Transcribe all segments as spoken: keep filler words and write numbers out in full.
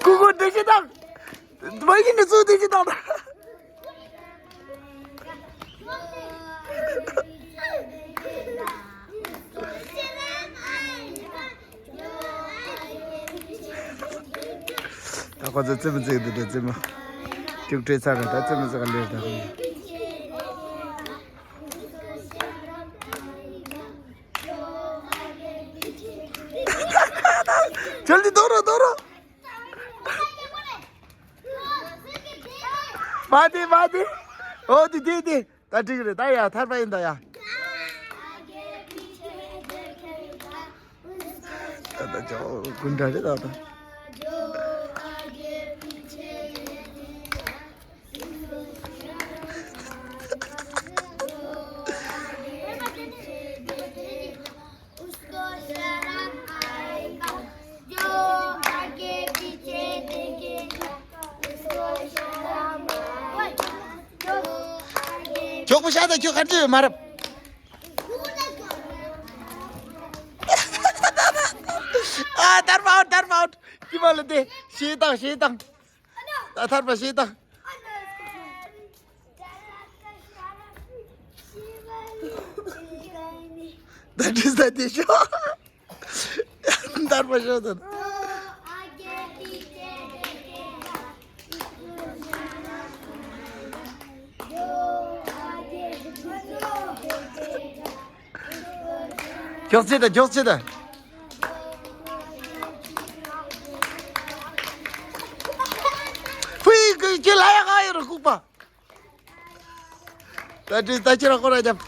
ཀུ་ཀུ་འདྲེ་ཤི་དང་། མ་ཡིན་ནི་ཚུ་འདྲེ་ཤི་དང་། ད་ཁོ་ཚོ་རྩེད་མོ་རྩེ་གི་འདུག་ད་རྩེད་མོ། ཀྱུག་སྤྲད་ཚར་རེད། ད་རྩེད་མོ་རྩེ་ག་ལེར་ད་ཁོ་ཚོ། ཇལ་ལི་དོ་རོ་དོ་རོ། མ་དེ་མ་དེ། ཨོ་དེ་དེ་དེ། ད་འགྲིག་རེད། ད་ཡ་ཐར་པ་ཡིན་ད་ཡ། ད་ད་ཅོ་ཀུན་དྲ་རེད་ད་ད། उसको शर्म आएगा, जो आगे पीछे देखेगा, उसको शर्म आएगा, जो आगे མགྱོགས་པོ་བཤད་དང་། ཁྱོད་ག་འདྲ་ཡོད་མ་རབ། ཨ་ཐར་པ་ཨའུཊ། ཐར་པ་ཨའུཊ། ཅི་མ་ལ་དེ་ཤེས་དང་ཤེས་དང་། ད་ཐར་པ་ཤེས་དང་། ད་འདྲི་ས་དེ་ཤོག་ཐར་པ་ཤོག་ད། མགྱོགས་ཚེ་ད་མགྱོགས་ཚེ་ད། ཧུའི་ཀི་ཀི་ལ་ཡ་ག་ཡོད་ར་ལྐུགས་པ། ད་དྲི་ད་ཁྱེད་རང་ཁོ་ར་རྒྱབ།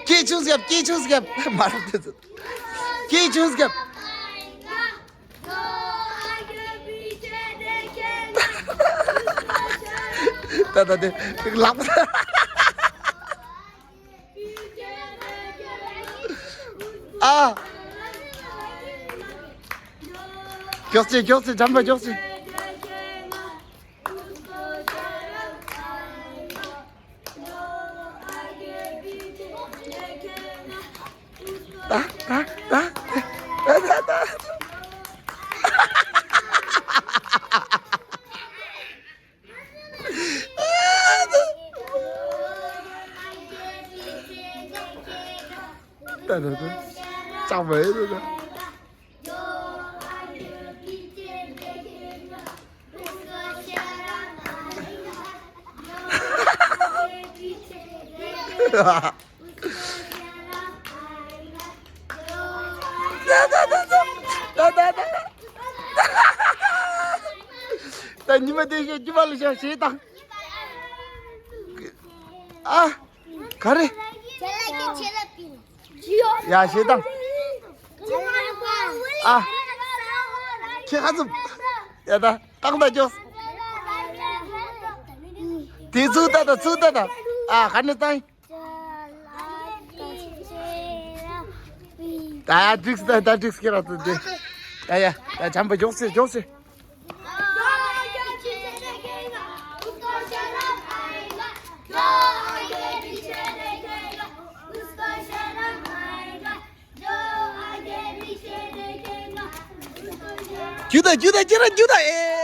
སྐྱིད་ཆུང་སྐྱབས། སྐྱིད་ཆུང་སྐྱབས། མ་རབས་དེ་ཚོ། སྐྱིད་ཆུང་སྐྱབས། ད་ད་དེ་ལག་པ། ཨ། མགྱོགས་ཚེ་མགྱོགས་ཚེ་འཇམ་པ་མགྱོགས་ཚེ། ད་ད་ད་ད་ད་ད། ད་ད་ད། ཅག་མ་ཡིན་ད་ད། ད་ད་ད་ད། ད་ད་ད། ད་ཉི་མ་དེ་ཤོད། ཉི་མ་ལ་ཤོད་ཞེས་དང་། ཨ། ག་རེ། ཡ་ཞེས་དང་། ཨ། ཁྱེད་ཁ་ཚུམ། ཡ་ད་བཏང་ད་ཅོག་དེ་ཚུགས་ད་ད་ཚུགས་ད་ད། ཨ་ག་ནས་བཏང་། ད་འགྲིགས་ད་ད་འགྲིགས་ཁྱེད་རང་ཚོ་དེ། ཡ་ཡ་ད་བྱམས་པ་མགྱོགས་སེ་མགྱོགས་སེ། རྒྱུག་ད་རྒྱུག་ད་ཁྱེད་རང་རྒྱུག་ད་ཨེ།